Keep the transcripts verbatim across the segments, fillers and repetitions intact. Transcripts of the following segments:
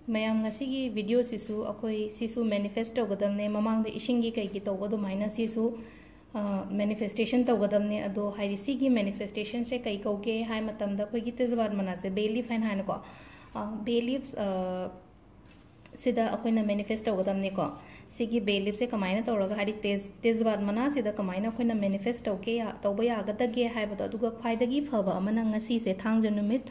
ꯃꯌꯥꯝ, ꯉꯁꯤꯒꯤ ꯚꯤꯗꯤꯑꯣꯁꯤꯁꯨ ꯑꯩꯈꯣꯏ ꯁꯤꯁꯨ ꯃꯦꯅꯤꯐꯦꯁ ꯇꯧꯒꯗꯕꯅꯦ, ꯃꯃꯥꯡꯗ ꯏꯁꯤꯡꯒꯤ ꯀꯩꯒꯤ ꯇꯧꯕ ꯑꯗꯨꯃꯥꯏꯅ ꯁꯤꯁꯨ ꯃꯦꯅꯤꯐꯦꯁꯇꯦꯁꯟ ꯇꯧꯒꯗꯕꯅꯦ꯫ ꯑꯗꯣ ꯍꯥꯏꯗꯤ ꯁꯤꯒꯤ ꯃꯦꯅꯤꯐꯦꯁꯇꯦꯁꯟꯁꯦ ꯀꯩ ꯀꯧꯒꯦ ꯍꯥꯏ ꯃꯇꯝꯗ ꯑꯩꯈꯣꯏꯒꯤ ꯇꯦꯖꯕꯥꯠ ꯃꯅꯥꯁꯦ, ꯕꯦ ꯂꯤꯐ ꯍꯥꯏꯅ ꯍꯥꯏꯅꯀꯣ, ꯕꯦ ꯂꯤꯐ ꯁꯤꯗ ꯑꯩꯈꯣꯏꯅ ꯃꯦꯅꯤꯐꯦꯁ ꯇꯧꯒꯗꯕꯅꯤꯀꯣ꯫ ꯁꯤꯒꯤ ꯕꯦ ꯂꯤꯞꯁꯦ ꯀꯃꯥꯏꯅ ꯇꯧꯔꯒ, ꯍꯥꯏꯗꯤ ꯇꯦꯖ ꯇꯦꯖꯕꯥꯠ ꯃꯅꯥꯁꯤꯗ ꯀꯃꯥꯏꯅ ꯑꯩꯈꯣꯏꯅ ꯃꯦꯅꯤꯐꯦꯁ ꯇꯧꯒꯦ ꯌꯥ- ꯇꯧꯕ ꯌꯥꯒꯗꯒꯦ ꯍꯥꯏꯕꯗꯣ꯫ ꯑꯗꯨꯒ ꯈ꯭ꯋꯥꯏꯗꯒꯤ ꯐꯕ ꯑꯃꯅ ꯉꯁꯤꯁꯦ, ꯊꯥꯡꯖ ꯅꯨꯃꯤꯠ,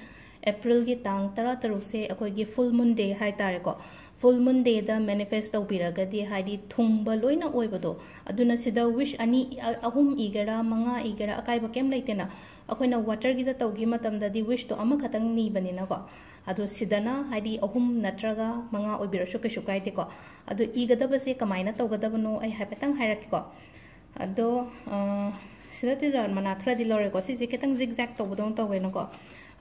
ꯑꯦꯄ꯭ꯔꯤꯜꯒꯤ ꯇꯥꯡ ꯇꯔꯥ ꯇꯔꯨꯛꯁꯦ ꯑꯩꯈꯣꯏꯒꯤ ꯐꯨꯜ ꯃꯨꯟ ꯗꯦ ꯍꯥꯏꯇꯥꯔꯦꯀꯣ꯫ ꯐꯨꯜ ꯃꯨꯟ ꯗꯦꯗ ꯃꯦꯅꯤꯐꯦꯁ ꯇꯧꯕꯤꯔꯒꯗꯤ, ꯍꯥꯏꯗꯤ ꯊꯨꯡꯕ ꯂꯣꯏꯅ ꯑꯣꯏꯕꯗꯣ, ꯑꯗꯨꯅ ꯁꯤꯗ ꯋꯤꯁ ꯑꯅꯤ, ꯑ- ꯑꯍꯨꯝ ꯏꯒꯦꯔꯥ, ꯃꯉꯥ ꯏꯒꯦꯔꯥ, ꯑꯀꯥꯏꯕ ꯀꯩꯝ ꯂꯩꯇꯦꯅ꯫ ꯑꯩꯈꯣꯏꯅ ꯋꯥꯇꯔꯒꯤꯗ ꯇꯧꯈꯤ ꯃꯇꯝꯗꯗꯤ ꯋꯤꯁꯇꯣ ꯑꯃꯈꯛꯇꯪ ꯅꯤꯕꯅꯤꯅꯀꯣ꯫ ꯑꯗꯣ ꯁꯤꯗꯅ ꯍꯥꯏꯗꯤ ꯑꯍꯨꯝ ꯅꯠꯇ꯭ꯔꯒ ꯃꯉꯥ ꯑꯣꯏꯕꯤꯔꯁꯨ ꯀꯩꯁꯨ ꯀꯥꯏꯗꯦꯀꯣ꯫ ꯑꯗꯣ ꯏꯒꯗꯕꯁꯦ ꯀꯃꯥꯏꯅ ꯇꯧꯒꯗꯕꯅꯣ ꯑꯩ ꯍꯥꯏꯐꯦꯠꯇꯪ ꯍꯥꯏꯔꯛꯀꯦꯀꯣ꯫ ꯑꯗꯣ, ꯑ, ꯁꯤꯗ ꯇꯦꯖꯕꯥꯠ ꯃꯅꯥ ꯈꯔꯗꯤ ꯂꯧꯔꯦꯀꯣ꯫ ꯁꯤꯁꯦ ꯈꯤꯇꯪ ꯖꯤꯛ ꯖꯥꯛ ꯇꯧꯕꯗꯧꯅ ꯇꯧꯋꯦꯅꯀꯣ꯫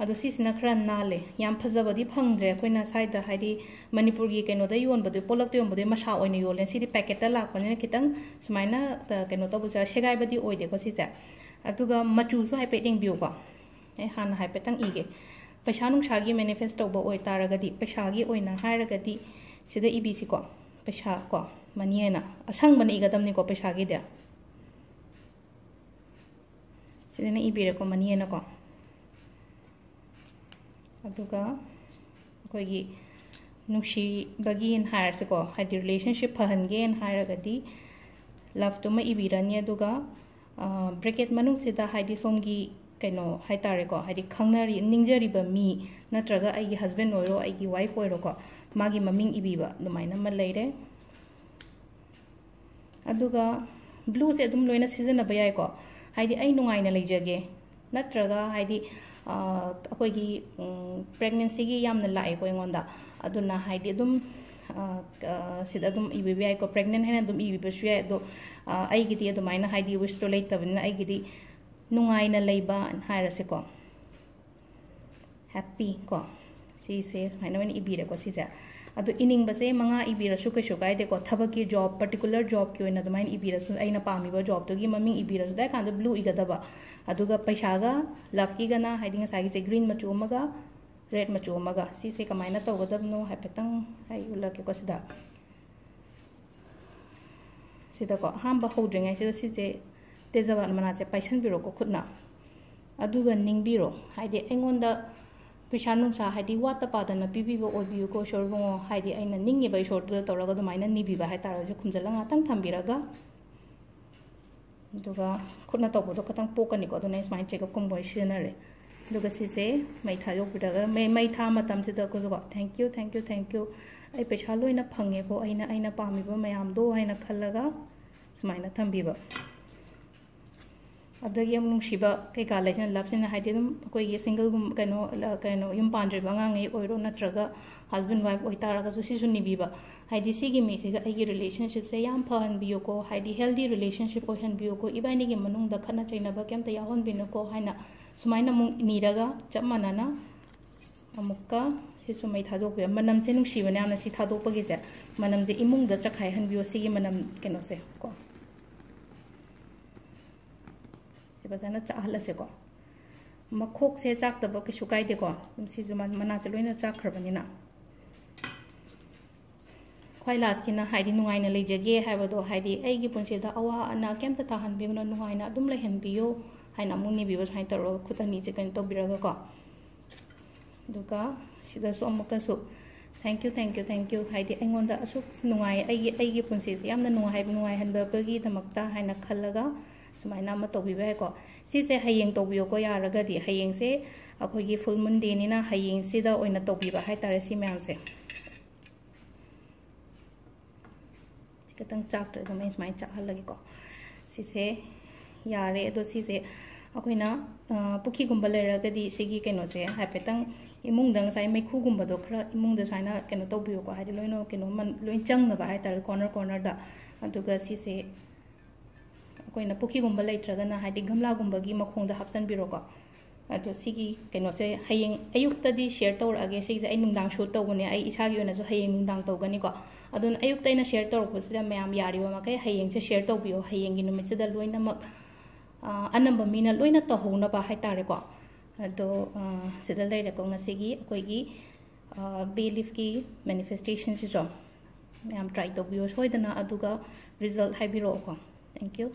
ꯑꯗꯣ ꯁꯤꯁꯤꯅ ꯈꯔ ꯅꯥꯜꯂꯦ, ꯌꯥꯝ ꯐꯖꯕꯗꯤ ꯐꯪꯗ꯭ꯔꯦ ꯑꯩꯈꯣꯏꯅ ꯁ꯭ꯋꯥꯏꯗ, ꯍꯥꯏꯗꯤ ꯃꯅꯤꯄꯨꯔꯒꯤ ꯀꯩꯅꯣꯗ ꯌꯣꯟꯕꯗꯣ, ꯄꯣꯠꯂꯛꯇ ꯌꯣꯟꯕꯗꯣ ꯃꯁꯥ ꯑꯣꯏꯅ ꯌꯣꯜꯂꯦ꯫ ꯁꯤꯗꯤ ꯄꯦꯀꯦꯠꯇ ꯂꯥꯛꯄꯅꯤꯅ ꯈꯤꯇꯪ ꯁꯨꯃꯥꯏꯅ, ꯑ, ꯀꯩꯅꯣ ꯇꯧꯕꯁꯦ, ꯁꯦꯒꯥꯏꯕꯗꯤ ꯑꯣꯏꯗꯦꯀꯣ ꯁꯤꯁꯦ꯫ ꯑꯗꯨꯒ ꯃꯆꯨꯁꯨ ꯍꯥꯏꯐꯦꯠ ꯌꯦꯡꯕꯤꯌꯨꯀꯣ꯫ ꯑꯩ ꯍꯥꯟꯅ ꯍꯥꯏꯐꯦꯠꯇꯪ ꯏꯒꯦ꯫ ꯄꯩꯁꯥ ꯅꯨꯡꯁꯥꯒꯤ ꯃꯦꯅꯤꯐꯦꯁ ꯇꯧꯕ ꯑꯣꯏꯇꯥꯔꯒꯗꯤ, ꯄꯩꯁꯥꯒꯤ ꯑꯣꯏꯅ ꯍꯥꯏꯔꯒꯗꯤ, ꯁꯤꯗ ꯏꯕꯤꯁꯤꯀꯣ, ꯄꯩꯁꯥ ꯀꯣ, ꯃꯅꯤ ꯍꯥꯏꯅ ꯑꯁꯪꯕꯅ ꯏꯒꯗꯕꯅꯤꯀꯣ ꯄꯩꯁꯥꯒꯤꯗꯤ꯫ ꯁꯤꯗꯅ ꯏꯕꯤꯔꯦꯀꯣ, ꯃꯅꯤ ꯍꯥꯏꯅꯀꯣ꯫ ꯑꯗꯨꯒ ꯑꯩꯈꯣꯏꯒꯤ ꯅꯨꯡꯁꯤꯕꯒꯤꯅ ꯍꯥꯏꯔꯁꯤꯀꯣ, ꯍꯥꯏꯗꯤ ꯔꯤꯂꯦꯁꯟꯁꯤꯞ ꯐꯍꯟꯒꯦꯅ ꯍꯥꯏꯔꯒꯗꯤ, ꯂꯞꯇꯨꯃ ꯏꯕꯤꯔꯅꯤ꯫ ꯑꯗꯨꯒ ꯕ꯭ꯔꯦꯀꯦꯠ ꯃꯅꯨꯡꯁꯤꯗ, ꯍꯥꯏꯗꯤ ꯁꯣꯝꯒꯤ ꯀꯩꯅꯣ ꯍꯥꯏꯇꯥꯔꯦꯀꯣ, ꯍꯥꯏꯗꯤ ꯈꯪꯅꯔꯤ, ꯅꯤꯡꯖꯔꯤꯕ ꯃꯤ, ꯅꯠꯇ꯭ꯔꯒ ꯑꯩꯒꯤ ꯍꯁꯕꯦꯟ ꯑꯣꯏꯔꯣ, ꯑꯩꯒꯤ ꯋꯥꯏꯐ ꯑꯣꯏꯔꯣꯀꯣ, ꯃꯥꯒꯤ ꯃꯃꯤꯡ ꯏꯕꯤꯕ ꯑꯗꯨꯃꯥꯏꯅ ꯑꯃ ꯂꯩꯔꯦ꯫ ꯑꯗꯨꯒ ꯕ꯭ꯂꯨꯁꯦ ꯑꯗꯨꯝ ꯂꯣꯏꯅ ꯁꯤꯖꯤꯟꯅꯕ ꯌꯥꯏꯀꯣ꯫ ꯍꯥꯏꯗꯤ ꯑꯩ ꯅꯨꯡꯉꯥꯏꯅ ꯂꯩꯖꯒꯦ, ꯅꯠꯇ꯭ꯔꯒ ꯍꯥꯏꯗꯤ, ꯑ, ꯑꯩꯈꯣꯏꯒꯤ, ꯎꯝ, ꯄ꯭ꯔꯦꯒꯅꯦꯟꯁꯤꯒꯤ ꯌꯥꯝꯅ ꯂꯥꯛꯑꯦꯀꯣ ꯑꯩꯉꯣꯟꯗ꯫ ꯑꯗꯨꯅ ꯍꯥꯏꯗꯤ ꯑꯗꯨꯝ, ꯑ, ꯑ, ꯁꯤꯗ ꯑꯗꯨꯝ ꯏꯕꯤꯕ ꯌꯥꯏꯀꯣ, ꯄ꯭ꯔꯦꯒꯅꯦꯟ ꯍꯥꯏꯅ ꯑꯗꯨꯝ ꯏꯕꯤꯕꯁꯨ ꯌꯥꯏ꯫ ꯑꯗꯣ, ꯑ, ꯑꯩꯒꯤꯗꯤ ꯑꯗꯨꯃꯥꯏꯅ ꯍꯥꯏꯗꯤ ꯋꯤꯁꯇꯣ ꯂꯩꯇꯕꯅꯤꯅ, ꯑꯩꯒꯤꯗꯤ ꯅꯨꯡꯉꯥꯏꯅ ꯂꯩꯕ ꯍꯥꯏꯔꯁꯤꯀꯣ, ꯍꯦꯞꯄꯤ ꯀꯣ꯫ ꯁꯤꯁꯦ ꯁꯨꯃꯥꯏꯅ ꯑꯣꯏꯅ ꯏꯕꯤꯔꯦꯀꯣ ꯁꯤꯁꯦ꯫ ꯑꯗꯣ ꯏꯅꯤꯡꯕꯁꯦ ꯃꯉꯥ ꯏꯕꯤꯔꯁꯨ ꯀꯩꯁꯨ ꯀꯥꯏꯗꯦꯀꯣ꯫ ꯊꯕꯛꯀꯤ ꯖꯣꯕ, ꯄꯥꯔꯇꯤꯀꯨꯂꯔ ꯖꯣꯕꯀꯤ ꯑꯣꯏꯅ ꯑꯗꯨꯃꯥꯏꯅ ꯏꯕꯤꯔꯁꯨ, ꯑꯩꯅ ꯄꯥꯝꯃꯤꯕ ꯖꯣꯕꯇꯨꯒꯤ ꯃꯃꯤꯡ ꯏꯕꯤꯔꯁꯨ, ꯑꯗꯨ ꯀꯥꯟꯗ ꯕ꯭ꯂꯨ ꯏꯒꯗꯕ꯫ ꯑꯗꯨꯒ ꯄꯩꯁꯥꯒ ꯂꯞꯀꯤꯒꯅ, ꯍꯥꯏꯗꯤ ꯉꯁꯥꯏꯒꯤꯁꯦ ꯒ꯭ꯔꯤꯟ ꯃꯆꯨ ꯑꯃꯒ, ꯔꯦꯗ ꯃꯆꯨ ꯑꯃꯒ꯫ ꯁꯤꯁꯦ ꯀꯃꯥꯏꯅ ꯇꯧꯒꯗꯕꯅꯣ ꯍꯥꯏꯐꯦꯠꯇꯪ ꯑꯩ ꯎꯠꯂꯛꯀꯦꯀꯣ꯫ ꯁꯤꯗ, ꯁꯤꯗꯀꯣ, ꯑꯍꯥꯟꯕ ꯍꯧꯗ꯭ꯔꯤꯉꯩꯁꯤꯗ ꯁꯤꯁꯦ ꯇꯦꯖꯄꯥꯠ ꯃꯅꯥꯁꯦ ꯄꯥꯏꯁꯟꯕꯤꯔꯣꯀꯣ ꯈꯨꯠꯅ, ꯑꯗꯨꯒ ꯅꯤꯡꯕꯤꯔꯣ꯫ ꯍꯥꯏꯗꯤ ꯑꯩꯉꯣꯟꯗ ꯄꯩꯁꯥ ꯅꯨꯡꯁꯥ, ꯍꯥꯏꯗꯤ ꯋꯥꯠꯇ ꯄꯥꯗꯅ ꯄꯤꯕꯤꯕ ꯑꯣꯏꯕꯤꯌꯨꯀꯣ ꯏꯁꯣꯔ ꯏꯕꯨꯡꯉꯣ꯫ ꯍꯥꯏꯗꯤ ꯑꯩꯅ ꯅꯤꯡꯉꯤꯕ ꯏꯁꯣꯔꯗꯨꯗ ꯇꯧꯔꯒ ꯑꯗꯨꯃꯥꯏꯅ ꯅꯤꯕꯤꯕ ꯍꯥꯏꯇꯥꯔꯒꯁꯨ, ꯈꯨꯝꯖꯤꯜꯂꯒ ꯉꯥꯛꯇꯪ ꯊꯝꯕꯤꯔꯒ, ꯑꯗꯨꯒ ꯈꯨꯠꯅ ꯇꯧꯕꯗꯣ ꯈꯤꯇꯪ ꯄꯣꯛꯀꯅꯤꯀꯣ, ꯑꯗꯨꯅ ꯑꯩ ꯁꯨꯃꯥꯏꯅ ꯆꯦꯒꯞꯀꯨꯝꯕ ꯑꯣꯏꯅ ꯁꯤꯖꯤꯟꯅꯔꯦ꯫ ꯑꯗꯨꯒ ꯁꯤꯁꯦ ꯃꯩ ꯊꯥꯗꯣꯛꯄꯤꯔꯒ, ꯃꯩ, ꯃꯩ ꯊꯥ ꯃꯇꯝꯁꯤꯗꯀꯣ, "Thank you, thank you, thank you, ꯑꯩ ꯄꯩꯁꯥ ꯂꯣꯏꯅ ꯐꯪꯉꯦꯀꯣ, ꯑꯩꯅ, ꯑꯩꯅ ꯄꯥꯝꯃꯤꯕ ꯃꯌꯥꯝꯗꯣ" ꯍꯥꯏꯅ ꯈꯜꯂꯒ ꯁꯨꯃꯥꯏꯅ ꯊꯝꯕꯤꯕ꯫ ꯑꯗꯒꯤ ꯌꯥꯝ ꯅꯨꯡꯁꯤꯕ ꯀꯩꯀꯥ ꯂꯩꯁꯤꯅ, ꯂꯞꯁꯤꯅ, ꯍꯥꯏꯗꯤ ꯑꯗꯨꯝ ꯑꯩꯈꯣꯏꯒꯤ ꯁꯤꯡꯒꯜꯒꯨꯝ-, ꯀꯩꯅꯣ, ꯀꯩꯅꯣ, ꯌꯨꯝ ꯄꯥꯟꯗ꯭ꯔꯤꯕ ꯑꯉꯥꯡꯉꯩ ꯑꯣꯏꯔꯣ, ꯅꯠꯇ꯭ꯔꯒ ꯍꯁꯕꯦꯟ ꯋꯥꯏꯐ ꯑꯣꯏꯇꯥꯔꯒꯁꯨ, ꯁꯤꯁꯨ ꯅꯤꯕꯤꯕ꯫ ꯍꯥꯏꯗꯤ ꯁꯤꯒꯤ ꯃꯤꯁꯤꯒ ꯑꯩꯒꯤ ꯔꯤꯂꯦꯁꯟꯁꯤꯞꯁꯦ ꯌꯥꯝ ꯐꯍꯟꯕꯤꯌꯨꯀꯣ, ꯍꯥꯏꯗꯤ ꯍꯦꯜꯗꯤ ꯔꯤꯂꯦꯁꯟꯁꯤꯞ ꯑꯣꯏꯍꯟꯕꯤꯌꯨꯀꯣ, ꯏꯕꯥꯏꯅꯤꯒꯤ ꯃꯅꯨꯡꯗ ꯈꯠꯅ ꯆꯩꯅꯕ ꯀꯩꯝꯇ ꯌꯥꯎꯍꯟꯕꯤꯅꯨꯀꯣ ꯍꯥꯏꯅ ꯁꯨꯃꯥꯏꯅ ꯑꯃꯨꯛ ꯅꯤꯔꯒ, ꯆꯞ ꯃꯥꯟꯅꯅ ꯑꯃꯨꯛꯀ ꯁꯤꯁꯨ ꯃꯩ ꯊꯥꯗꯣꯛꯄꯤꯌꯨ꯫ ꯃꯅꯝꯁꯦ ꯅꯨꯡꯁꯤꯕꯅꯦ ꯌꯥꯝꯅ, ꯁꯤ ꯊꯥꯗꯣꯛꯄꯒꯤꯁꯦ꯫ ꯃꯅꯝꯁꯦ ꯏꯃꯨꯡꯗ ꯆꯈꯥꯏꯍꯟꯕꯤꯌꯣ, ꯁꯤꯒꯤ ꯃꯅꯝ ꯀꯩꯅꯣꯁꯦ ꯀꯣ꯫ ꯁꯤ ꯐꯖꯅ ꯆꯥꯛꯍꯜꯂꯁꯦꯀꯣ꯫ ꯃꯈꯣꯛꯁꯦ ꯆꯥꯛꯇꯕ ꯀꯩꯁꯨ ꯀꯥꯏꯗꯦꯀꯣ, ꯑꯗꯨꯝ ꯁꯤꯁꯨ ꯃ-, ꯃꯅꯥꯁꯦ ꯂꯣꯏꯅ ꯆꯥꯛꯈ꯭ꯔꯕꯅꯤꯅ꯫ ꯈ꯭ꯋꯥꯏ ꯂꯥꯁꯀꯤꯅ ꯍꯥꯏꯗꯤ ꯅꯨꯡꯉꯥꯏꯅ ꯂꯩꯖꯒꯦ ꯍꯥꯏꯕꯗꯣ, ꯍꯥꯏꯗꯤ "ꯑꯩꯒꯤ ꯄꯨꯟꯁꯤꯗ ꯑꯋꯥ ꯑꯅꯥ ꯀꯩꯝꯇ ꯇꯥꯍꯟꯕꯤꯒꯅꯨ, ꯅꯨꯡꯉꯥꯏꯅ ꯑꯗꯨꯝ ꯂꯩꯍꯟꯕꯤꯌꯨ" ꯍꯥꯏꯅ ꯑꯃꯨꯛ ꯅꯤꯕꯤꯕ, ꯁꯨꯃꯥꯏꯅ ꯇꯧꯔꯒ ꯈꯨꯠ ꯑꯅꯤꯁꯦ ꯀꯩꯅꯣ ꯇꯧꯕꯤꯔꯒꯀꯣ꯫ ꯑꯗꯨꯒ ꯁꯤꯗꯁꯨ ꯑꯃꯨꯛꯀꯁꯨ "Thank you, thank you, thank you", ꯍꯥꯏꯗꯤ ꯑꯩꯉꯣꯟꯗ ꯑꯁꯨꯛ ꯅꯨꯡꯉꯥꯏ, ꯑꯩꯒꯤ, ꯑꯩꯒꯤ ꯄꯨꯟꯁꯤꯁꯦ ꯌꯥꯝꯅ ꯅꯨꯡꯉꯥꯏ, ꯅꯨꯡꯉꯥꯏꯍꯟꯕꯒꯤꯗꯃꯛꯇ ꯍꯥꯏꯅ ꯈꯜꯂꯒ ꯁꯨꯃꯥꯏꯅ ꯑꯃ ꯇꯧꯕꯤꯕ ꯌꯥꯏꯀꯣ꯫ ꯁꯤꯁꯦ ꯍꯌꯦꯡ ꯇꯧꯕꯤꯌꯣꯀꯣ, ꯌꯥꯔꯒꯗꯤ꯫ ꯍꯌꯦꯡꯁꯦ ꯑꯩꯈꯣꯏꯒꯤ ꯐꯨꯜ ꯃꯨꯟ ꯗꯦꯅꯤꯅ ꯍꯌꯦꯡꯁꯤꯗ ꯑꯣꯏꯅ ꯇꯧꯕꯤꯕ ꯍꯥꯏꯇꯥꯔꯦ ꯁꯤ ꯃꯌꯥꯝꯁꯦ꯫ ꯁꯤ ꯈꯤꯇꯪ ꯆꯥꯛꯇ꯭ꯔꯦ, ꯑꯗꯨꯝ ꯑꯩ ꯁꯨꯃꯥꯏꯅ ꯆꯥꯛꯍꯜꯂꯒꯦꯀꯣ꯫ ꯁꯤꯁꯦ ꯌꯥꯔꯦ꯫ ꯑꯗꯣ ꯁꯤꯁꯦ ꯑꯩꯈꯣꯏꯅ, ꯑ, ꯄꯨꯈ꯭ꯔꯤꯒꯨꯝꯕ ꯂꯩꯔꯒꯗꯤ ꯁꯤꯒꯤ ꯀꯩꯅꯣꯁꯦ ꯍꯥꯏꯐꯦꯠꯇꯪ ꯏꯃꯨꯡꯗ, ꯉꯁꯥꯏ ꯃꯩꯈꯨꯒꯨꯝꯕꯗꯣ ꯈꯔ ꯏꯃꯨꯡꯗ ꯁꯨꯃꯥꯏꯅ ꯀꯩꯅꯣ ꯇꯧꯕꯤꯌꯨꯀꯣ, ꯍꯥꯏꯗꯤ ꯂꯣꯏꯅ ꯀꯩꯅꯣ ꯃꯟ-, ꯂꯣꯏ ꯆꯪꯅꯕ ꯍꯥꯏꯇꯥꯔꯦ, ꯀꯣꯔꯅꯔ ꯀꯣꯔꯅꯔꯗ꯫ ꯑꯗꯨꯒ ꯁꯤꯁꯦ ꯑꯩꯈꯣꯏꯅ ꯄꯨꯈ꯭ꯔꯤꯒꯨꯝꯕ ꯂꯩꯇ꯭ꯔꯒꯅ, ꯍꯥꯏꯗꯤ ꯒꯝꯂꯥꯒꯨꯝꯕꯒꯤ ꯃꯈꯣꯡꯗ ꯍꯥꯞꯆꯤꯟꯕꯤꯔꯣꯀꯣ꯫ ꯑꯗꯣ ꯁꯤꯒꯤ ꯀꯩꯅꯣꯁꯦ ꯍꯌꯦꯡ ꯑꯌꯨꯛꯇꯗꯤ ꯁꯤꯌꯔ ꯇꯧꯔꯛꯑꯒꯦ꯫ ꯁꯤꯒꯤꯁꯦ ꯑꯩ ꯅꯨꯡꯗꯥꯡ ꯁꯨꯠ ꯇꯧꯕꯅꯦ, ꯑꯩ ꯏꯁꯥꯒꯤ ꯑꯣꯏꯅꯁꯨ ꯍꯌꯦꯡ ꯅꯨꯡꯗꯥꯡ ꯇꯧꯒꯅꯤꯀꯣ꯫ ꯑꯗꯨꯅ ꯑꯌꯨꯛꯇ ꯑꯩꯅ ꯁꯤꯌꯔ ꯇꯧꯔꯛꯄꯁꯤꯗ ꯃꯌꯥꯝ ꯌꯥꯔꯤꯕ ꯃꯈꯩ ꯍꯌꯦꯡꯁꯦ ꯁꯤꯌꯔ ꯇꯧꯕꯤꯌꯣ꯫ ꯍꯌꯦꯡꯒꯤ ꯅꯨꯃꯤꯠꯁꯤꯗ ꯂꯣꯏꯅꯃꯛ, ꯑ, ꯑꯅꯝꯕ ꯃꯤꯅ ꯂꯣꯏꯅ ꯇꯧꯍꯧꯅꯕ ꯍꯥꯏꯇꯥꯔꯦꯀꯣ꯫ ꯑꯗꯣ ꯁꯤꯗ ꯂꯩꯔꯦꯀꯣ ꯉꯁꯤꯒꯤ ꯑꯩꯈꯣꯏꯒꯤ ꯕꯦ ꯂꯤꯐꯀꯤ ꯃꯦꯅꯤꯐꯦꯁꯇꯦꯁꯟꯁꯤꯁꯨ꯫ ꯃꯌꯥꯝ ꯇ꯭ꯔꯥꯏ ꯇꯧꯕꯤꯌꯣ ꯁꯣꯏꯗꯅ, ꯑꯗꯨꯒ ꯔꯤꯖꯜꯠ ꯍꯥꯏꯕꯤꯔꯛꯑꯣꯀꯣ꯫ Thank you.